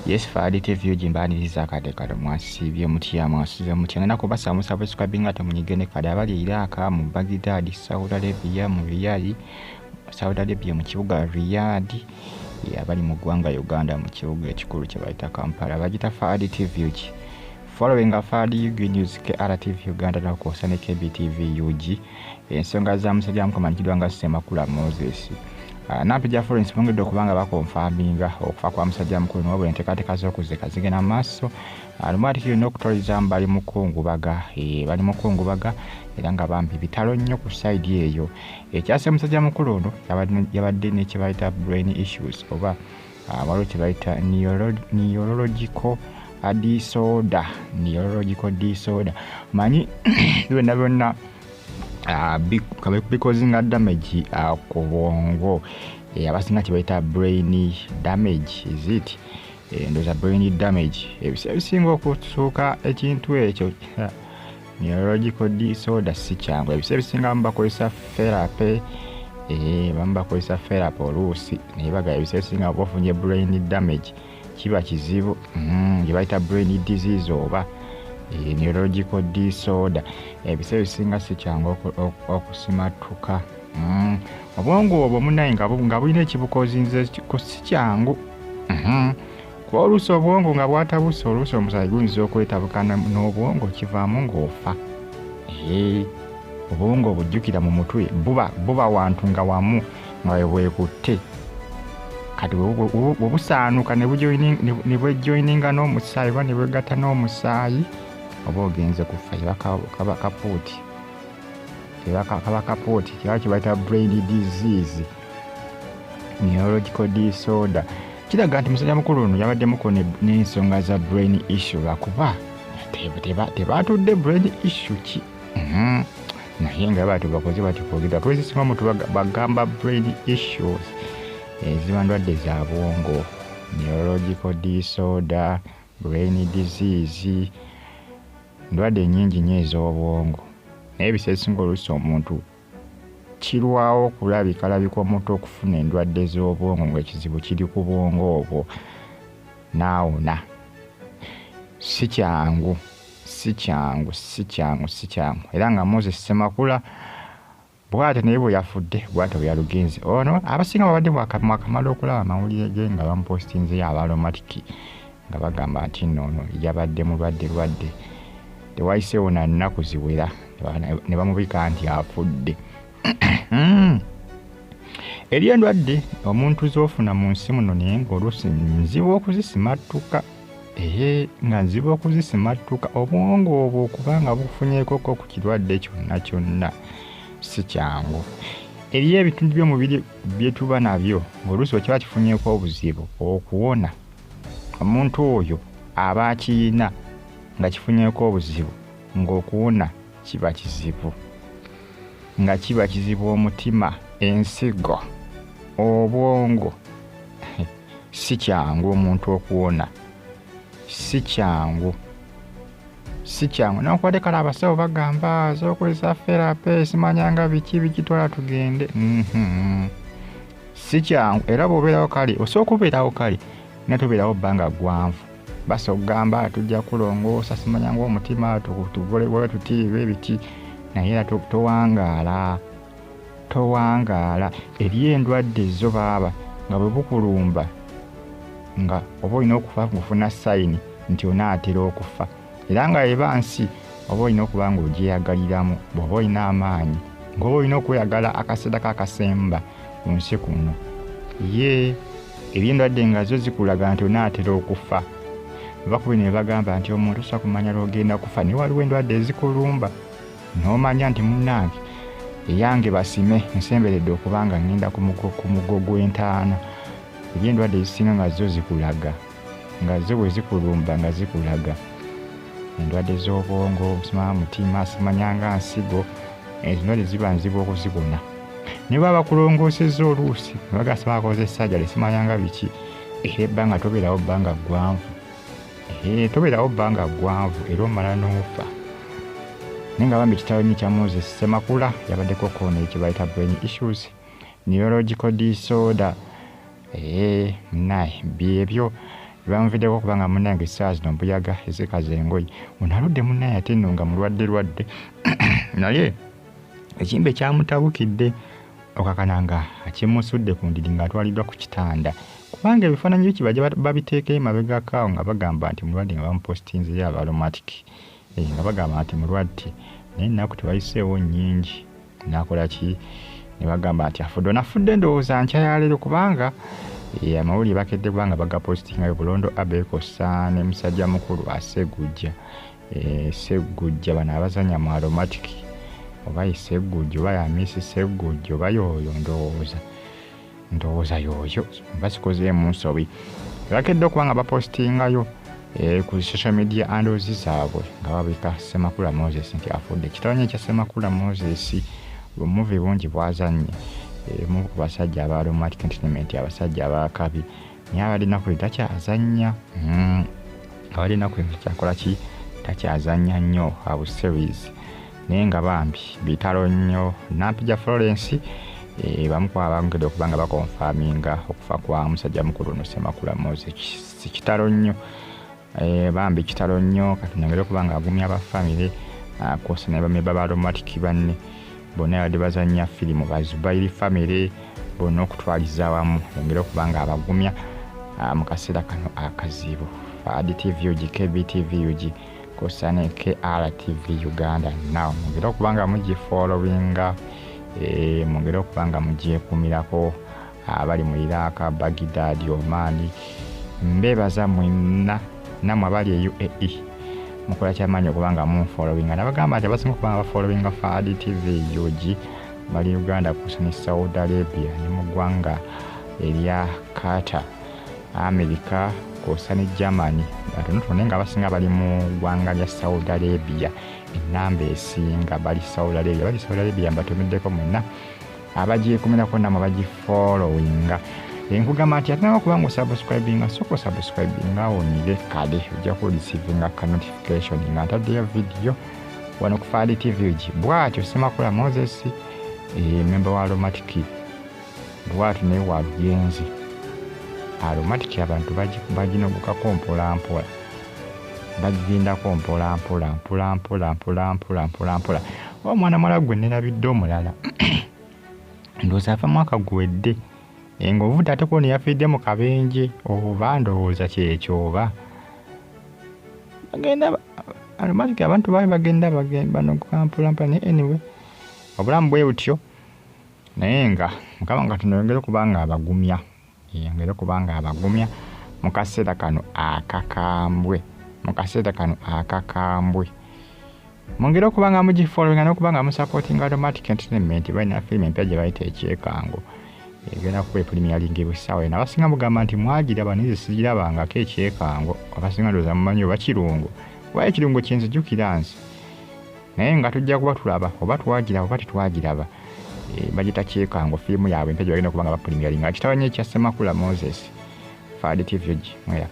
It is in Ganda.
Yes, Fahad TV UG mbaaniriza akadde kano. Mwasiibye mutya? Mwasuze mutya? Ngenda kubasaba musubscribinga, temunyige ne kale abali Iraq, mu Baghdad, Saudi Arabia, mu Riyadh, Saudi Arabia mu kibuga Riyadh, abali mu ggwanga Uganda mu kibuga ekikulu kye bayita Kampala, bagita Fahad TV UG. Following Fahad UG News, KRTV Uganda nakwosa ne KBTV UG. Ensonga za musajja mukamanyikiddwa nga Ssemakula Moses. Nampijja Florence bongedde okuba nga bakonfaminga okufa kwa musajja mukulu, niwabula enteekateeka z'okuziika zigenda mu maaso. Lumu ati kirina okutwalizaamu bali mu kungubaga, bali mu kungubaga era nga bambi bitalo nnyo ku side eyo. Ekyase musajja mukulu ono yabadde ne kye bayita brain issues oba waliwo kye bayita neurological disorder, neurological disorder. Manyi byonna byonna bicausinga damage ku bwongo, abasinga kye bayita brain damage, is it? Ndowooza brain damage ebiseera ebisinga okusuuka ekintu ekyo neurological disorder si kyangu. Ebiseera ebisinga bamu bakozesa therapy, bamu bakozesa therapy oluusi, naye bagamba ebiseera ebisinga oba ofunye brain damage kiba kizibu, gye bayita brain disease oba neurological disorder. Ebiseera ebisinga si kyangu okusimatuka. Obwongo obwo munaye nga bulina ekibukozinze, si kyangu, kuba oluusi obwongo nga bwatabuse, oluusi omusaayi guyinza okwetabuka n'obwongo, kivaamu ng'ofa. Obwongo obujjukira mu mutwe buba wantu nga wamu nga we bwekutte. Kati bwe busaanuka ne bwejoininga n'omusaayi oba ne bwegatta n'omusaayi, oba ogenze kufa. Eba kaba kapuuti, kaba kapuuti, kiba kye bayita brain disease, neurological disorder. Kiraga nti musajja mukulu ono yabaddemuko n'ensonga za brain issue, lwakuba tebatudde brain issue ki. Naye nga bati bakoze bati kwogera kuba omuntu bagamba brain issues eziba ndwadde za bwongo, neurological disorder, brain disease, ndwadde nyingi nnyo ez'obwongo. Naye ebiseera ebisinga oluusi omuntu kirwawo okulabika omuntu okufuna endwadde z'obwongo ng'ekizibu kiri ku bwongo obwo naawona. Si kyangu, si kyangu, si kyangu, si kyangu. Era nga Moses Ssemakula bw'atyo naye bwe yafudde, bw'atyo bwe yalugenze. Ono abasinga babadde mwakamala okulaba amawulire ge nga bamupostinzeyo abalomatiki nga bagamba nti nno ono yabadde mulwadde lwadde, tewayiseewo na nnaku ziwera ne bamubika nti afudde. Eri endwadde omuntu z'ofuna mu nsi muno, naye ng'oluusi nzibu okuzisimattuka, ee, nga nzibu okuzisimattuka. Obwongo obwo okubanga bufunyeekoko ku kirwadde kyonna kyonna si kyangu. Eriyo ebitundu by'omubiri bye tuba nabyo ng'oluusi bwe kiba kifunyeeko obuzibu, okuwona omuntu oyo aba akiyina nga kifunyeeko obuzibu, ng'okuwona kiba kizibu, nga kiba kizibu. Omutima, ensigo, obwongo, si kyangu omuntu okuwona, si kyangu, si kyangu. Newankubadde kale abasawo bagamba sokozesa therapy, simanyanga biki bikitwala tugende, Si kyangu. Era bw'obeerawo kale osobola okubeerawo kale, naye tobeerawo bbanga ggwanvu. Basa okugamba tujja kulongoosa, simanyanga omutima tugole tuti bwe biti, naye era towangaala, towangaala. Eriyo endwadde zo baaba nga bwe bukulumba nga oba olina okufa ng'ofuna sign nti onaatera okufa, era nga eba nsi oba olina okuba ng'ogyeyagaliramu. Bw'oba olina amaanyi ng'oba olina okweyagala akaseera k'akasemba ku nsi kuno. Ye ebyendwadde nga zo zikulaga nti onaatera okufa. Bakubi ne bagamba nti omuntu tosobola kumanya lw'ogenda kufa, naye waliwo endwadde ezikulumba n'omanya nti munnange eyange basime nsemberedde okuba nga ŋŋenda ku mugo gw'entaana. Ebyendwadde ezisinga nga zo zikulaga, nga zo bwe zikulumba nga zikulaga endwadde z'obwongo, simanya mutima, simanyanga nsigo, ezo endwadde ziba nzibu okuzibona. Ne baba bakulongoosezza oluusi ne bagamba simanya bakoze surgery, simanyanga biki, era ebbanga tobeerawo bbanga ggwanvu, tobeerawo bbanga ggwanvu, era omala n'ofa. Naye nga bambi kitalo nnyo kya Moses Ssemakula, yabaddeko koona ekyo bayita brain issues, neurological disorder. Naye byebyo. Bamuviddeko kubanga munnange essaawa zino mbuyaga ezikaza engoye. Ono aludde munnaye ate nno nga mulwadde lwadde, naye ekimbe kyamutabukidde okakana nga akimusudde ku ndiri ng'atwaliddwa ku kitanda, kubanga ebifaananyi bye kibajja babiteekayo emabegako awo nga bagamba nti mulwadde, nga bamupositinzeyo aba Aromatic, nga bagamba nti mulwadde, naye ennaku tewayiseewo nnyingi n'akola ki, ne bagamba nti afudde. Ono afudde ndowooza nkya ya leero, kubanga amawulire bakedde kubanga bagapositingayo. Bulondo Abekosa ne musajja mukulu Asegujja, Seggujja, bano abazanya mu Aromatic, oba ye Seggujja oba yamisi Seggujja oba yooyo, ndowooza yooyo, basikozeemu nsobi. Bakedde okuba nga bapositingayo ku social media handles zaabwe nga babika Ssemakula Moses nti afudde. Kitabo nnyo ekya Ssemakula Moses, bu movie bungi bwazannye, emu ku basajja aba Aromatic Entertainment, abasajja abakabi, naye abadde ennaku takyazannya, abadde ennaku takyakola ki, takyazannya nnyo abu series, naye nga bambi bitalo nnyo. Nampija Florence, bamu ku abongedde okuba nga bakonfaminga okufa kwa musajja mukulu ono Ssemakula Moses. Si kitalo nnyo, bambi kitalo nnyo. Kati nyongere okuba nga agumya abafamire kwosa ne bamemba ba Aromatic banne bonna abadde bazannya firimu, Bazubairi famire bonna okutwaliza awamu, yongere okuba nga abagumya mu kaseera kano akazibu. Adi TV UG, KBTV UG kwosa ne KRTV Uganda now, mwongere okuba nga mugifollowinga, mwongere okuba nga mugyekuumirako. Abali mu Iraq, Baghdad, Oman, mbebaza mwenna. Nammwe abali e UAE mukola kyamaanyi okuba nga munfollowinga. Nabagamba nti abasinga okuba nga bafollowinga Fadi TV UG bali Uganda kusa ne Saudi Arabia ne mu ggwanga erya Qatar, America kwosa ne Germany batonotono, naye nga abasinga bali mu ggwanga lya Saudi Arabia. Enamba esinga bali Saudi Arabia, bali Saudi Arabia. Mbatumiddeko mwenna abagyekumirako, nammwe bagifollowinga. Nkugamba nti ate okuba nga osubscribinga, sooka osubscribinga, onyige kale ojja kureceivinga ka notification nga ntaddeyo vidiyo wano ku Fadi TV UG. Bwatyo Ssemakula Moses, memba wa Aromatic, bwatyo naye wa lugenzi. Aromatic abantu baginogokako mpola mpola, bagigendako mpola mpola mpola mpola mpola mpola mpola mpola. Omwana muwala gwe nerabidde omulala, ndowooza ava mwaka guwedde ng'ovudde ate kuno yafiiridde mu kabenje, oba ndowooza kyekyo, oba bagenda Aromatic abantu baali bagenda banogoka mpola mpola. Naye anyway, obulamu bwe butyo, naye nga Mukama Katonda yongere okuba nga abagumya, yongere okuba nga abagumya mu kaseera kano akakambwe, mu kaseera kano akakambwe. Mwongere okuba nga mugifollowinga n'okuba nga musupportinga Aromatic Entertainment. Balina firimu empya gye bayita Ekyekango, egenda kuba epremieringa essaawa eno. Abasinga mugamba nti mwagiraba, naye nze sigirabangako Ekyekango. Abasinga ndowooza mumanyi oba Kirungo, oba Ekirungo kyenzijukira nze, naye nga tujja kuba tulaba oba twagiraba oba tetwagiraba. Bagita Kyekango, firimu yaabwe empya gye bagenda okuba nga bapremieringa. Kitabo nnyo ekya Ssemakula Moses. Fadi TV mwera.